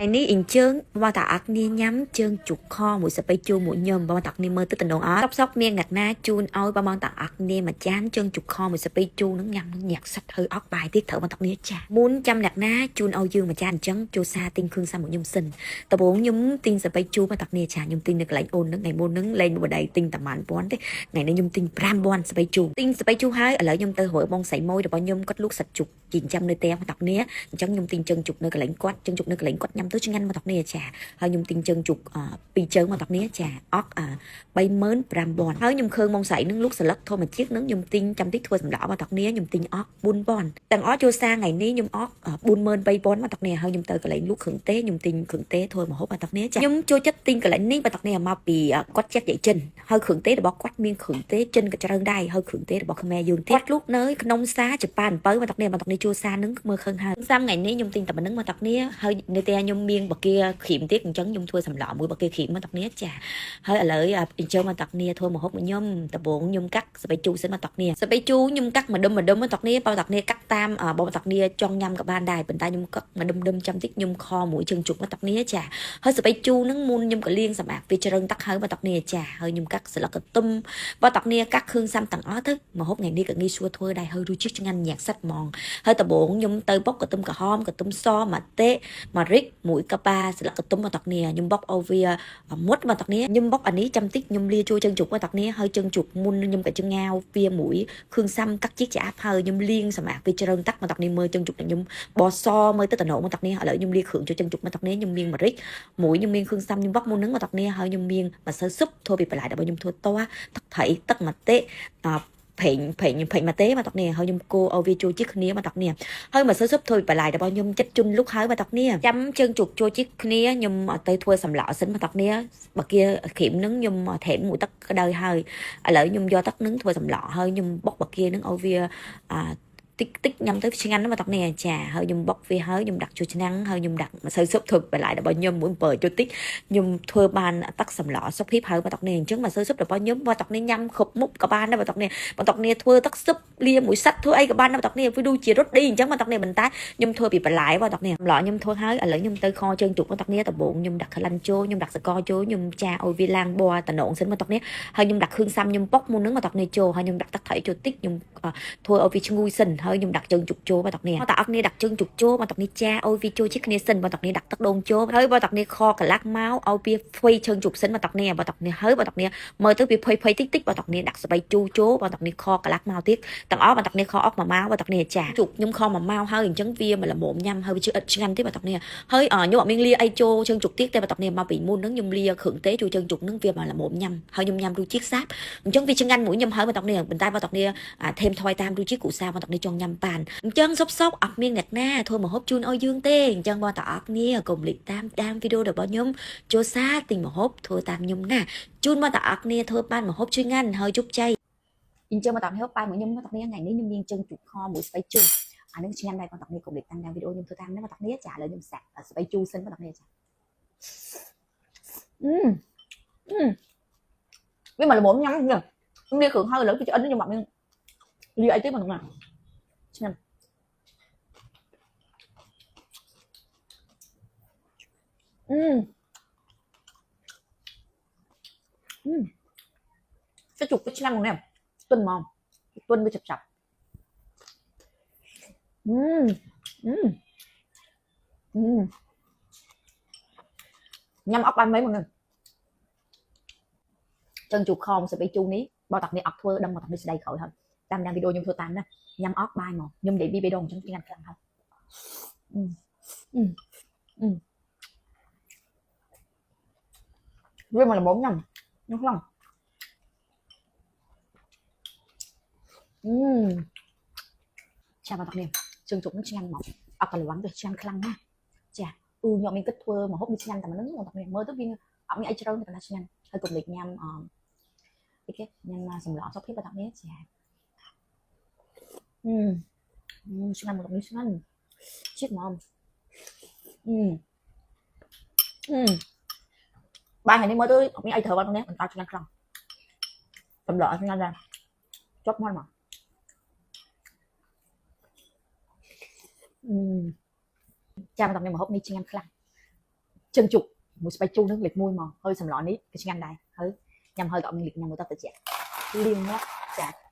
ថ្ងៃនេះអញ្ជើញបងតាអរគ្នាញ៉ាំជើងជុកខមួយស្បៃជូរមួយញឹមបងតាអរគ្នាមើលទៅតំណងអត់សុកសុកមានអ្នកណាជូនឲ្យបងតាអរគ្នាមួយចានជើងជុកខមួយស្បៃជូរនឹងញ៉ាំនឹងញាក់សិតហើយអក់បាយទៀតត្រូវបងតាគ្នាចាមុនចាំអ្នកណាជូនឲ្យយើងមួយចានអញ្ចឹងចូលសាទិញគ្រឿងសាមួយញឹមសិនដំបូងខ្ញុំទិញស្បៃជូរបងតាគ្នាចាខ្ញុំទិញនៅកន្លែងអូននឹងថ្ងៃមុននឹងលែងមួយបដៃទិញតែម៉ានពាន់ទេថ្ងៃនេះខ្ញុំទិញ5000ស្បៃជូរទិញស្បៃជូរហើយឥឡូវខ្ញុំទៅរើបងស្រីម៉ួយរបស់ខ្ញុំគាត់លក់សាច់ជុកចិញ្ចឹមនៅផ្ទះបងតាគ្នា អញ្ចឹងខ្ញុំទិញជើងជុកនៅកន្លែងគាត់ជើងជុកនៅកន្លែងគាត់ញ៉ាំទៅឆ្ងាញ់មកតាគ្នាចាហើយខ្ញុំទិញជើងជុកពីរជើងមកតាគ្នាចាអក់35000ហើយខ្ញុំឃើញមកស្រីនឹងលុកសន្លឹកធម្មជាតិនឹងខ្ញុំទិញចាំតិចធ្វើសម្លមកតាគ្នាខ្ញុំទិញអក់4000ទាំងអស់ចូលសាថ្ងៃនេះខ្ញុំអក់43000មកតាគ្នាហើយខ្ញុំទៅកន្លែងលក់គ្រឿងទេខ្ញុំទិញគ្រឿងទេធ្វើម្ហូបមកតាគ្នាចាខ្ញុំចូលចិត្តទិញកន្លែងនេះមកតាគ្នាមកពីគាត់ចេះនិយាយចិនហើយគ្រឿងទេរបស់គាត់មានគ្រឿងទេចិនក៏ច្រើនដែរហើយគ្រឿងទេរបស់ខ្មែរយើងទៀតគាត់លក់នៅក្នុងផ្សារជប៉ានអំពៅមកតាគ្នាមកតាគ្នាជួសានឹងមើលឃើញហើយសាំថ្ងៃនេះខ្ញុំទិញតែប៉ុណ្្នឹងមកតាគ្នាហើយនៅតែខ្ញុំមានបាគាក្រីមទៀតអញ្ចឹងខ្ញុំធ្វើសម្លមួយបាគាក្រីមមកតាគ្នាចាហើយឥឡូវអញ្ចឹងមកតាគ្នាធ្វើម្ហូបមកខ្ញុំដំបូងខ្ញុំកាត់ស្បែកជូរសិនមកតាគ្នាស្បែកជូរខ្ញុំកាត់មួយដុំមួយដុំមកតាគ្នាបើតាគ្នាកាត់តាមបើតាគ្នាចង់ញ៉ាំក៏បានដែរប៉ុន្តែខ្ញុំកាត់មួយដុំដុំចាំតិចខ្ញុំខមួយជើងជុកមកតាគ្នាចាហើយស្បែកជូរហ្នឹងមុនខ្ញុំក៏លាងសម្អាតវាជ្រើងទឹកហើយមកតាគ្នាចាហើយខ្ញុំកាត់ស្លឹកកន្ទុំបើតាគ្នាកាត់គ្រឿងសាំទាំងអស់ទៅម្ហូបថ្ងៃនេះក៏ងាយស្រួលធ្វើដែរហើយរសជាតិឆ្ងាញ់ញ៉ាក់សិតហ្មងហើយដំបូងខ្ញុំទៅបុកកន្ទុំក្រហមកន្ទុំសមតេមរិចមួយកប៉ាស្លឹកកន្ទុំមកតាគ្នាខ្ញុំបុកឲ្យវាមុតមកតាគ្នាខ្ញុំបុកអានេះចាំតិចខ្ញុំលាជួយជើងជុកមកតាគ្នាហើយជើងជុកមុនខ្ញុំក៏ជងាវវាមួយគ្រឿងសាំកាក់ជីកឆ្អាបហើយខ្ញុំលាងសម្អាតវាជ្រើងទឹកមកតាគ្នាមើលជើងជុកខ្ញុំបសមើលទៅតំណមកតាគ្នាឥឡូវខ្ញុំលាគ្រឿងជួយជើងជុកមកតាគ្នាខ្ញុំមានមរិចមួយខ្ញុំមានគ្រឿងសាំខ្ញុំបុកមុនហ្នឹងមកតាគ្នាហើយខ្ញុំមានម្សៅស៊ុបធ្វើពីបន្លែដើម្បីខ្ញុំធ្វើតទឹកត្រីទឹកម្ទេសប្រេងប្រេងប្រេងម៉ាតេមកតាគ្នាហើយខ្ញុំកូរឲ្យវាចូលជាតិគ្នាមកតាគ្នាហើយម្សៅស៊ុបធ្វើពីបន្លែរបស់ខ្ញុំចិត្តជន់លុកហើយមកតាគ្នាចាំជើងជុកចូលជាតិគ្នាខ្ញុំទៅធ្វើសម្លសិនមកតាគ្នាបើគាក្រីមនឹងខ្ញុំថែមមួយទឹកក្តៅហើយឥឡូវខ្ញុំយកទឹកនឹងធ្វើសម្លហើយខ្ញុំបុកបាគានឹងឲ្យវាអាតិចតិចញ៉ាំទៅឆ្ងាញ់ណាស់មកតាគ្នាចាហើយខ្ញុំបុកវាហើយខ្ញុំដាក់ចូលឆ្នាំងហើយខ្ញុំដាក់ម្សៅស៊ុបធ្វើបន្លែរបស់ខ្ញុំមួយអំពើចូលតិចខ្ញុំធ្វើបានទឹកសម្លសុភាពហើយមកតាគ្នាអញ្ចឹងម្សៅស៊ុបរបស់ខ្ញុំមកតាគ្នាញ៉ាំគ្រប់មុខក៏បានដែរមកតាគ្នា បន្ទប់គ្នាធ្វើទឹកស៊ុបលាមួយសិតធ្វើអីក៏បានដែរបន្ទប់គ្នាវាដូចជារត់ឌីអញ្ចឹងបន្ទប់គ្នាប៉ុន្តែខ្ញុំធ្វើពីបន្លែបន្ទប់គ្នាម្ល៉េះខ្ញុំធ្វើហើយឥឡូវខ្ញុំទៅខជើងជុកបន្ទប់គ្នាដំបូងខ្ញុំដាក់ក្លិនចូលខ្ញុំដាក់សកចូលខ្ញុំចាឲ្យវាឡើងប័រតំណងសិនបន្ទប់គ្នាហើយខ្ញុំដាក់គ្រឿងសាំខ្ញុំប៉ុកមុនហ្នឹងបន្ទប់គ្នាចូលហើយខ្ញុំដាក់ទឹកត្រីចូលតិចខ្ញុំធ្វើឲ្យវាឈ្ងុយសិនហើយខ្ញុំដាក់ជើងជុកចូលបន្ទប់គ្នាតែអត់គ្នាដាក់ជើងជុកចូលបន្ទប់គ្នាចាឲ្យវាចូលជាគ្នាសិនបន្ទប់គ្នាដាក់ទឹកដូងចូលហើយបន្ទប់គ្នាខកន្លះមកឲ្យវាហ្វៃជើងជុកសិនបន្ទប់គ្នាបន្ទប់គ្នាហើយបន្ទប់គ្នា មើលទៅវាភ័យភ័យតិចតិចបើតាក់នេះដាក់ស្បៃជូរចូលបើតាក់នេះខកន្លះមកទៀតទាំងអស់បើតាក់នេះខអុកមកមកបើតាក់នេះចាជុកខ្ញុំខមកមកហើយអញ្ចឹងវាមកល្មមញ៉ាំហើយវាជឿឥតឆ្ងាញ់ទេបើតាក់នេះហើយខ្ញុំអត់មានលាអីចូលជើងជុកទៀតតែបើតាក់នេះមកពីមុនហ្នឹងខ្ញុំលាគ្រឿងទេចូលជើងជុកហ្នឹងវាមកល្មមញ៉ាំហើយខ្ញុំញ៉ាំរសជាតិសាបអញ្ចឹងវាឆ្ងាញ់មួយខ្ញុំហើយបើតាក់នេះប៉ុន្តែបើតាក់នេះថេមថយតាមរសជាតិគ្រូសាបើតាក់នេះចង់ញ៉ាំបានអញ្ចឹងសុបសុបអត់មានអ្នកណាធ្វើម្ហូបជូនឲ្យយើងទេអញ្ចឹងបងតាអត់គ្នាកុំភ្លេចតាមដានវីដេអូរបស់ខ្ញុំចូលសាទិញម្ហូបធ្វើតាមខ្ញុំណា ជូនមកតាអរគ្នាធ្វើបានម្ហូបជួយងាន់ហើយជោគជ័យអញ្ចឹងមកតានេះបាយមួយខ្ញុំមកតានេះថ្ងៃនេះខ្ញុំមានជើងជូខមួយស្បៃជូរអានឹងឆ្ងាញ់ដែរបងតានេះកុំភ្លេចតាមដានវីដេអូខ្ញុំធ្វើតាមណាមកតានេះចាឥឡូវខ្ញុំសាក់ស្បៃជូរសិនមកតានេះចាអឺអឺវាមកល្មមញ៉ាំខ្ញុំខ្ញុំលាគ្រឿងហើយឥឡូវគឺឆ្អិនខ្ញុំអត់មានលាអីទេមកណាឆ្ងាញ់អឺអឺសាច់ជុកវាឆ្ងាញ់មកនេះទន់ហ្មងទន់វាចាប់ចាប់អឺអឺអឺញ៉ាំអត់បានមិនមកនេះជើងជូខមស្បៃជូនេះបើតាក់នេះអត់ធ្វើដឹងមកតាក់នេះស្ដីក្រោយហើយតាមដានវីដេអូខ្ញុំធ្វើតាមណាញ៉ាំអត់បាយមកខ្ញុំនិយាយពីរបីដងអញ្ចឹងឆ្ងាញ់ខ្លាំងហើយអឺអឺអឺវាមកល្មមញ៉ាំញ៉ាំខ្លាំងអឺចាបងតាក់នេះជើងជុកនឹងឆ្ងាញ់មកអត់កលវ៉ាំទេឆ្ងាញ់ខ្លាំងណាស់ចាអឺខ្ញុំមានគិតធ្វើម្ហូបវាឆ្ងាញ់តែមិនហ្នឹងបងតាក់នេះមើលទៅវាអត់មានអីជ្រៅទេតែឆ្ងាញ់ហើយកុំភ្លេចញ៉ាំអអីគេញ៉ាំសម្លសុខភាពបងតាក់នេះចាអឺឆ្ងាញ់មកនេះឆ្ងាញ់ជាតិហ្មងអឺអឺបាយថ្ងៃនេះមើលទៅអត់មានអីត្រូវបងនេះបន្តឆ្ងាញ់ខ្លាំងសម្លឆ្ងាញ់ដែរចប់មកមកអឺចាំតាមនេះម្ហូបនេះឆ្ងាញ់ខ្លាំង ជើងជុកមួយស្បែកជូរនឹងលេខ1មកហើយសម្លនេះក៏ឆ្ងាញ់ដែរហើយញ៉ាំហើយក៏អត់មានលិចញ៉ាំមួយតទៅជាលាងមាត់ចា។